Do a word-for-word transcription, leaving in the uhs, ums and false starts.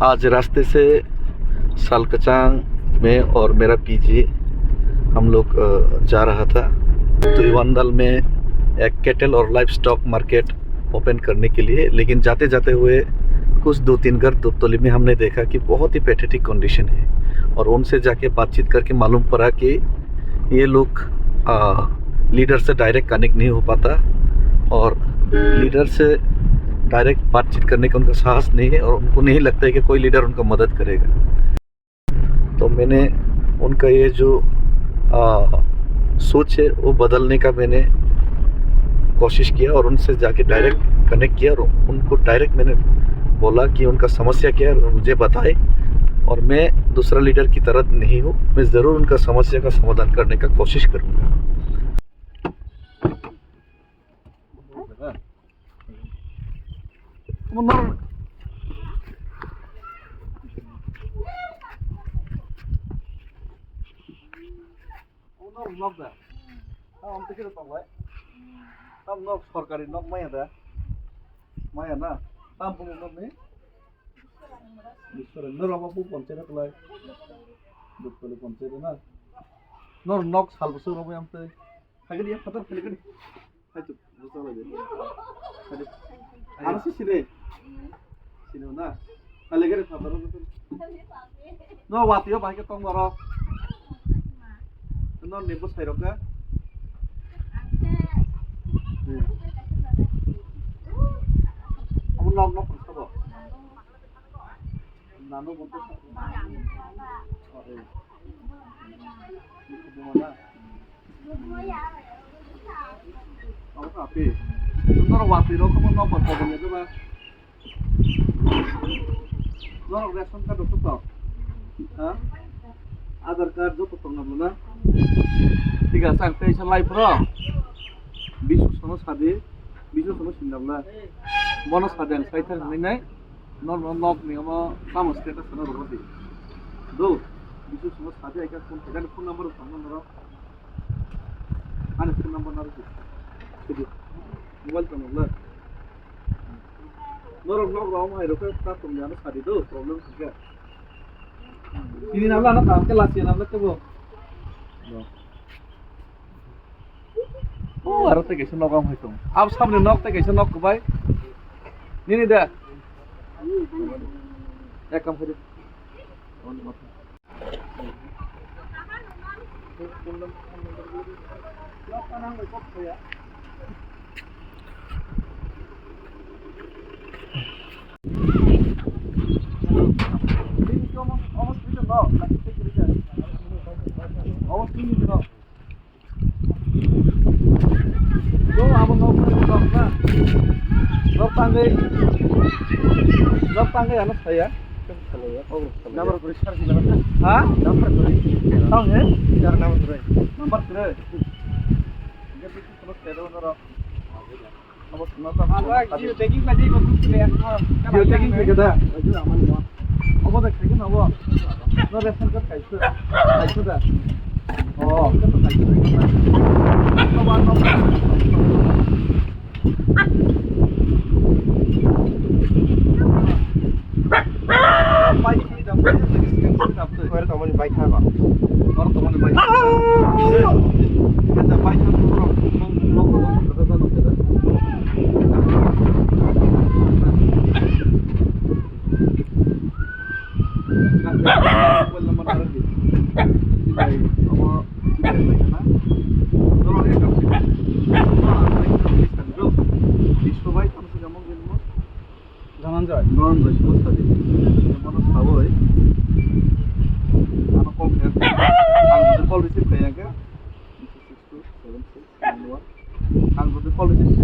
आज रास्ते से सालकचांग में और मेरा पीजी हम लोग, अ, जा रहा था। तुईवांदल में एक कैटल और लाइवस्टॉक मार्केट ओपन करने के लिए, लेकिन जाते जाते हुए कुछ दो तीन घर दुबतली में हमने देखा कि बहुत ही पैथेटिक कंडीशन है, और उनसे जाके बातचीत करके मालूम पड़ा कि ये लोग, आ, लीडर से डायरेक्ट कनेक्ट नहीं हो पाता, और लीडर से डायरेक्ट बातचीत करने का उनका साहस नहीं है, और उनको नहीं लगता है कि कोई लीडर उनका मदद करेगा। तो मैंने उनका ये जो, आ, सोच है, वो बदलने का मैंने कोशिश किया और उनसे जाके डायरेक्ट कनेक्ट किया और उनको डायरेक्ट मैंने बोला कि उनका समस्या क्या है और मुझे बताए। और मैं दूसरा लीडर की तरह नहीं हूँ, मैं ज़रूर उनका समस्या का समाधान करने का कोशिश करूँगा। Omo norok nok da? Tamo tei khe tonglai. Tamo nok sorkari nok maya da? Maya na? Tamo bumung nok ni? Biswara. Norok bo bu ponchayat klai. Dukkoli ponchayat na? Norok nok sal bwswk romwi amtwi. Phai gani ya phatar phai gani. Hai tu, bwsa lai de. Hai de. Ano si sini. Sini na. Hai lagi de phatar. No, wati yo bahai ke tong baro. No, ni bwsai rok ka. Hmm. Amo nok nok sabo. Nano bo to sa. Oh, eh. Amo ka pi. Norok wati rok omo nok ba tong ya ba. Norok ration card rok to. Ha? Aadhaar card joto tong na. Thik ase, ang tei sa lai phro. Bisu sono sadi, bisu sono sinna bla. Bono sadi ang sai thang nai nai. Nor no nok ni omo tamo status no rwdi. Do, bisu sungo sadi aika phone khaida phone number rok tangma norok. Ani phone number narwdi. Sidi. Mobile tong norok. Norok nok rok hai rok ta tong jani sadi do problem kha. Ini nabla na tam ke lasi nabla ke bo. No. Oh, aro tei kaisa nok ang hai tong. Abo samni nok tei kaisa nok kwbai. Nini da? Ek kam khaidi. Yo, abo nok, nok na. Nok tangwi, nok tangwi ano saya. Number three, sir, gila na. Ha? Number three. Tang he? Sir, number three. Number three. Dia bikin terus terus, terus. Geotagging khlai di, Geotagging khlai khe da? Obo da khlai khe na obo? No ration card khlai khe, khlai khe da? Oh. Pai. Oro tongmani bai kha ba. Oro tongmani bai kha. Kata bai kha, oro tong, tong, tong, tong, tong, tong, tong. Mobile number narwk di. Sibai, abo, sibai bai kha na. Oro account. Bisko bai, tamo se jamon gelmo. Dhananjay. Dhananjay, sabo sadi. Mano sabo hai. Ano kok ya. Ang jodi call receive kaya ke. Six two seven six nine one. Ang jodi call receive